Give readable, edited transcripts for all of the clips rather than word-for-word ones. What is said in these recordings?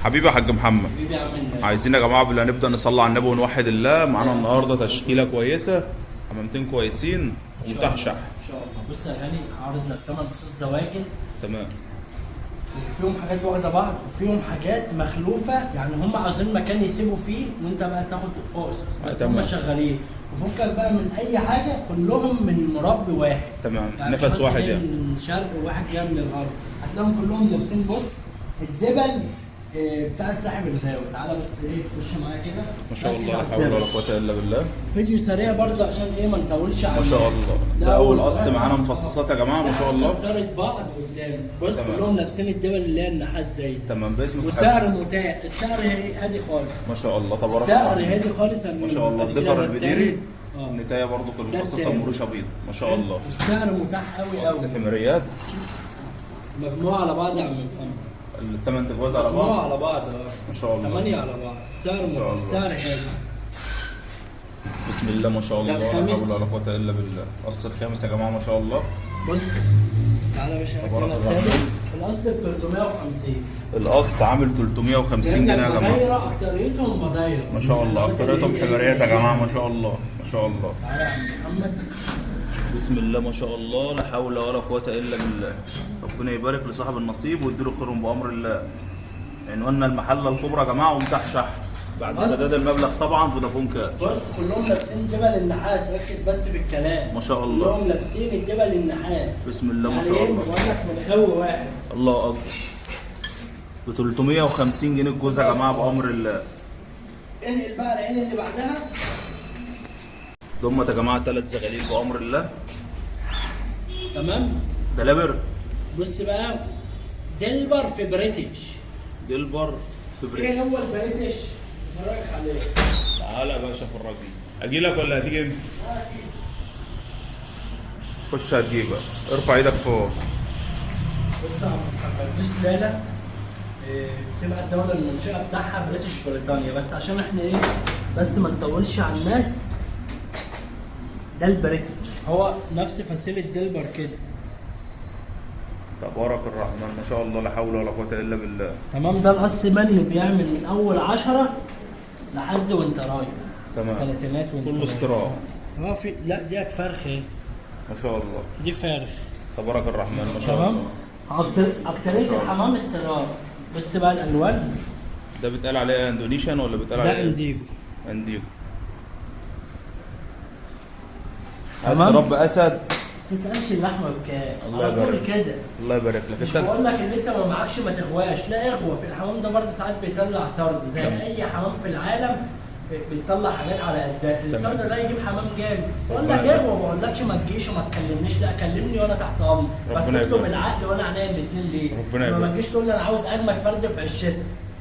حبيبي يا حاج محمد. حبيبي يا عم الناس. عايزين يا جماعة بالله نبدا نصلي على النبي ونوحد الله. معانا النهارده تشكيله كويسة، حمامتين كويسين ومتاح شحن ان شاء الله. بص يا غالي، عارض لك 8 قصص زواجل. تمام. فيهم حاجات واخده بعض وفيهم حاجات مخلوفه، يعني هم عاوزين مكان يسيبوا فيه وانت بقى تاخد قصص، بس هم تمام. شغالين. وفكك بقى من اي حاجة، كلهم من مربي واحد. تمام. يعني نفس مش بس واحد جاي يعني. من شرق وواحد جاي من الغرب، هتلاقيهم كلهم لابسين. بص الدبل بتاع الساحب الغاوي. تعالى بس ايه، خش معايا كده. ما شاء ركز الله، لا على حول ولا الدبل. قوة الا بالله. فيديو سريع برضه عشان ايه ما نطولش على ما شاء الناس. الله، ده اول قص معانا مفصصات يا جماعة، ما شاء الله. كسرت بعض قدام. بص تمام. كلهم لابسين الدبل اللي هي النحاس دي. تمام، باسم وسعر صاحبها. متاح، السعر هادي خالص. ما شاء الله تبارك السعر الله. هادي خالص. ما شاء الله. أدي كده الدكر ده البديري التاني. اه النتايه برضو ده المفصصه التاني. مروشه بيض، ما شاء الله. والسعر متاح قوي قص قوي. حمريات. مجموعة على بعض يا عم محمد. الثمان تجواز على مجموعة بعض. على بعض، اه. ما شاء الله. 8 على بعض. سعر ما شاء متاح، الله. سعر هادي. بسم الله ما شاء ده الله، لا الخامس. حول ولا قوة الا بالله. قص الخامس يا جماعة، ما شاء الله. بص تعالى يا باشا، هات تبارك لنا الرحمن. السادس. القص ب 350. القص عامل 350 جنيه يا جماعة. بدايرة، اكتريتهم بدايرة. ما شاء الله، اكتريتهم حمريات يا جماعة، ما شاء الله ما شاء الله. تعالى يا عم محمد. بسم الله ما شاء الله، لا حول ولا قوة إلا بالله. ربنا يبارك لصاحب النصيب ويديله خيرهم بأمر الله. عنواننا المحلة الكبرى يا جماعة، ومتاح شحن بعد بس. سداد المبلغ طبعا. فودافون كاش. بص كلهم لابسين دبل النحاس، ركز بس في الكلام. ما شاء الله. كلهم لابسين الدبل النحاس. بسم الله ما يعني شاء ايه؟ الله. بقول لك من خو واحد. الله أكبر. ب 350 جنيه الجوز يا جماعة بأمر الله. انقل بقى على العين اللي بعدها. دمت يا جماعة 3 زغاليل بأمر الله. تمام. ده لابر. بص بقى، ديلبر في British. ديلبر في British. ايه هو ال British؟ اتفرج عليه. تعالى يا باشا فرجني. اجي لك ولا هتيجي انت؟ خش هتجيبك. ارفع ايدك فوق. بص يا عم محمد، دي سلالة بتبقى الدولة المنشأة بتاعها British، بريطانيا، بس عشان احنا ايه بس ما نطولش على الناس. ده ال British هو نفس فصيلة ديلبر كده. تبارك الرحمن، ما شاء الله، لا حول ولا قوة إلا بالله. تمام. ده القص منه بيعمل من أول 10 لحد وانت رايح. تمام. ثلاثينات وانت كله رايح. استراحة. اه في، لا ديت فرخ ايه. ما شاء الله. دي فرخ. تبارك الرحمن، ما شاء تمام. الله. أكترية الحمام استرار. بص بقى الألوان. ده بيتقال عليه Indonesian ولا بيتقال ده عليه انديجو. انديجو. عايز تمام. تربي اسد. تسألش اللحمة بكام. الله على طول يبارك. كده. الله يبارك لك. مش انت بقول لك ان انت ما معكش ما تغواش، لا اغوى في الحمام ده برضه ساعات بيطلع سرد زي تمام. اي حمام في العالم، بيطلع حاجات على قدها. السرد ده يجيب حمام جامد. بقول لك ربنا اغوى، ما بقولكش ما تجيش وما تكلمنيش، لا كلمني وانا تحت امر، بس ربنا اطلب يبارك. العقل وانا عينيا الاثنين ليه. ربنا ما يبارك. تجيش تقول لي انا عاوز اجمد فرد في عشتك.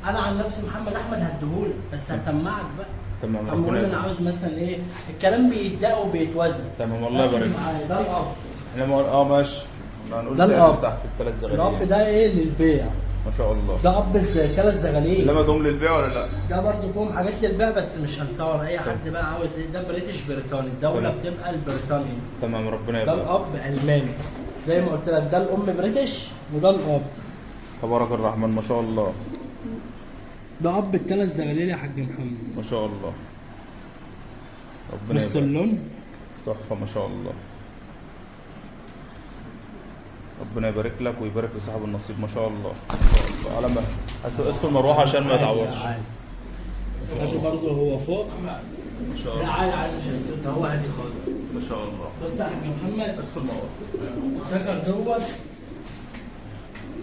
انا عن نفسي محمد احمد هديهولك، بس هسمعك بقى. تمام، أما ربنا اقول انا يبارك. عاوز مثلا ايه، الكلام بيتدق وبيتوزن. تمام، الله ركز يبارك. معايا، ده الاب. احنا ما ماشي. احنا هنقول ده سعر الأب. تحت الثلاث زغاليل. الاب ده ايه للبيع. ما شاء الله. ده اب الثلاث زغاليل. لما دوم للبيع ولا لا؟ ده برضه فيهم حاجات للبيع بس مش هنصور اي حد بقى عاوز ايه. ده British، بريطاني، الدولة تمام. بتبقى البريطانيا. تمام، ربنا ده يبارك. الاب الماني زي ما قلت لك، ده الام British وده الاب. تبارك الرحمن، ما شاء الله. ده اب الثلاث زغاليل يا حاج محمد. ما شاء الله، ربنا بص يبارك. اللون تحفة ما شاء الله. ربنا يبارك لك ويبارك لصاحب النصيب، ما شاء الله ما شاء الله. على ما اسف المروحة عشان ما عادي، يتعورش. عادي. هاتي برضه هو فوق. ما شاء لا الله. عادي عادي، مش هيطير، ده هو هادي خالص. ما شاء الله. بص يا حاج محمد، ادخل المروحة. الذكر دوت.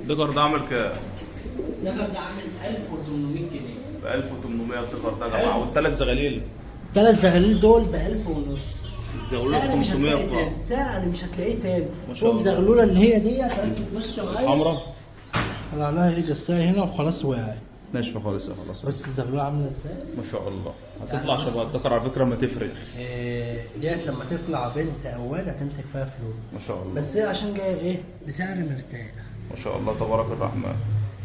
الدكر ده عامل كام؟ الذكر ده عامل 1800 جنيه. ب 1800 الدكر ده يا جماعة. والثلاث زغاليل. الثلاث زغاليل دول ب 1000 ونص. الزغلولة سعر مش 500 هتلاقيه في تاني، سعر مش هتلاقيه تاني. ما شاء فيهم الله. زغلوله اللي هي ديت، ركز بس معايا. حمرا. طلع لها ايه جسايه هنا وخلاص وقعت. ناشفة خالص يا خلاص. بص الزغلوله عامله ازاي. ما شاء الله، هتطلع شبه الذكر على فكرة ما تفرق. إيه ديت لما تطلع بنت او واد هتمسك فيها فلوس. ما شاء الله. بس هي عشان جاية ايه بسعر مرتاح. ما شاء الله تبارك الرحمن.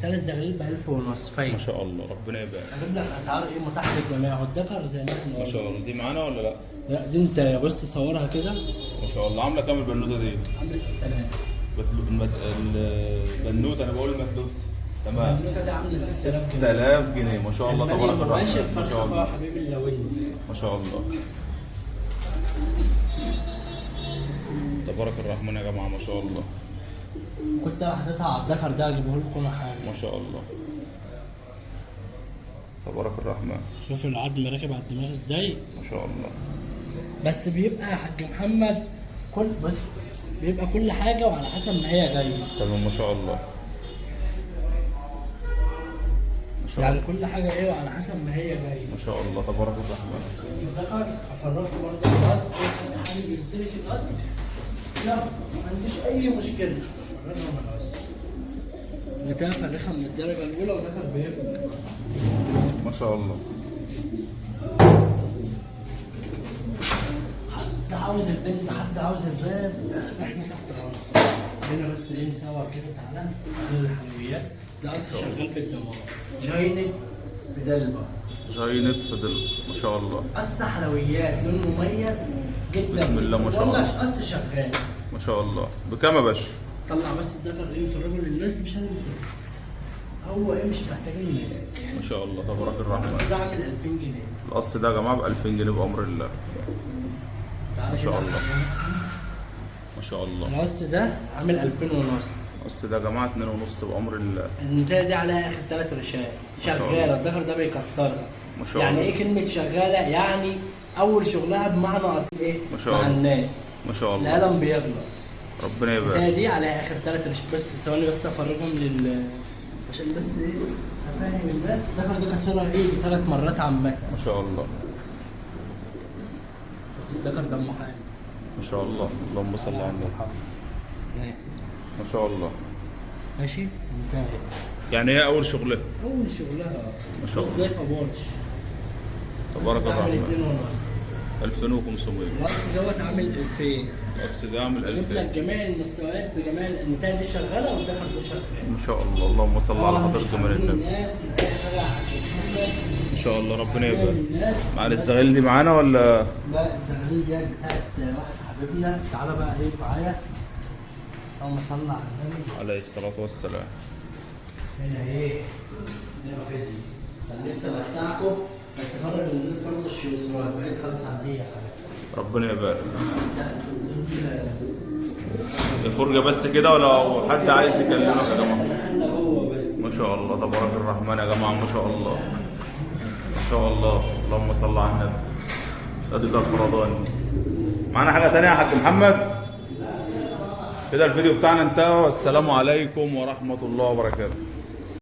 ثلاث زغاليل ب 1000 ونص فايده. ما شاء الله، ربنا يبارك. اجيب لك اسعار ايه متاحة للجميع، والذكر زي ما احنا ما شاء الله. دي معانا ولا لا؟ لا دي انت بص صورها كده. ما شاء الله. عامله كام البنوته دي؟ عامله 6000. البنوته، انا بقول المتلوت. تمام. النوتة دي عامله 6000 جنيه. 6000 جنيه ما شاء الله تبارك المباشر الرحمن. ما فرخ شاء اخويا الله حبيبي اللويندي. ما شاء الله تبارك الرحمن يا جماعة ما شاء الله. كنت حاططها على الذكر ده، اجيبه لكم انا حالا. ما شاء الله تبارك الرحمن. شوف العظم راكب على الدماغ ازاي. ما شاء الله. بس بيبقى يا حاج محمد كل بس بيبقى كل حاجة وعلى حسب ما هي جاية. تمام ما شاء الله. ما شاء يعني الله كل حاجة ايه وعلى حسب ما هي جاية. ما شاء الله تبارك الرحمن. الذكر افرجته برضه القص، اي حد حابب يمتلك القص لا ما عنديش اي مشكلة، افرجهم القص. نتاية فارخه من الدرجة الاولى وذكر بيبني. ما شاء الله. حد عاوز البنت، حد عاوز الباب، احنا تحت الامر. هنا بس ايه نصور كده. تعالى تعالى الحلويات ده اصلا شغال بالدمار. giant في دلبه. giant فضل ما شاء الله. قص حلويات لون مميز جدا. بسم الله ما شاء والله الله. قص شغال. ما شاء الله. بكام يا باشا؟ طلع بس الذكر ايه نفرجه للناس، مش هنمسك. هو ايه مش محتاجين نمسك. ما شاء الله تبارك الرحمن. بس ده عامل 2000 جنيه. القص ده يا جماعة ب 2000 جنيه بامر الله. تعالى ما شاء كده. الله. ما شاء الله. القص ده عامل 2000 ونص. القص ده يا جماعة 2 ونص بامر الله. النتاية دي عليها اخر 3 رشات شاء الله. شغالة. الذكر ده بيكسرها. ما شاء يعني الله. ايه كلمة شغالة؟ يعني اول شغلها بمعنى اصل ايه؟ ما شاء مع الله. الناس. ما شاء الله. القلم بيغلط. ربنا النتاية يبارك. دي عليها اخر 3 رشات. بس ثواني بس افرجهم لل عشان بس ايه افهم الناس. الذكر ده كسرها ايه 3 مرات عامة. ما شاء الله. بس الذكر دمه حامي. ما شاء الله اللهم صل على النبي. ما شاء الله. ماشي انتهى. يعني هي اول شغلها. اول شغلها. ما شاء الله. ازاي فبورش. تبارك عامل الرحمن. 2 ونص. 2500. القص دوت عامل 2000. القص ده عامل جبت 2000. لك جميع المستويات بجميع النتائج دي شغالة والدخل ده شغال. ما شاء الله اللهم صل على حضرة جمال النبي. الناس من اي حاجة يا حاج محمد. ما شاء الله ربنا يبارك. الناس مع الزغاليل دي معانا ولا؟ لا الزغاليل دي بتاعت واحد حبيبنا. تعالى بقى ايه معايا. اللهم صل على النبي. عليه الصلاة والسلام. هنا ايه؟ هنا فيديو. كان نفسي امتعكم بس افرج للناس برضه الشيوسرات بعيد خالص عن اي حاجة. ربنا يبارك. الفرجة بس كده ولا حد عايز يكلمك يا جماعة؟ دخلنا جوه بس. ما شاء الله تبارك الرحمن يا جماعة ما شاء الله. ما شاء الله اللهم صل على النبي. ادي ده الفرضاني. معانا حاجة تانية يا حاج محمد؟ كده الفيديو بتاعنا انتهى، والسلام عليكم ورحمة الله وبركاته.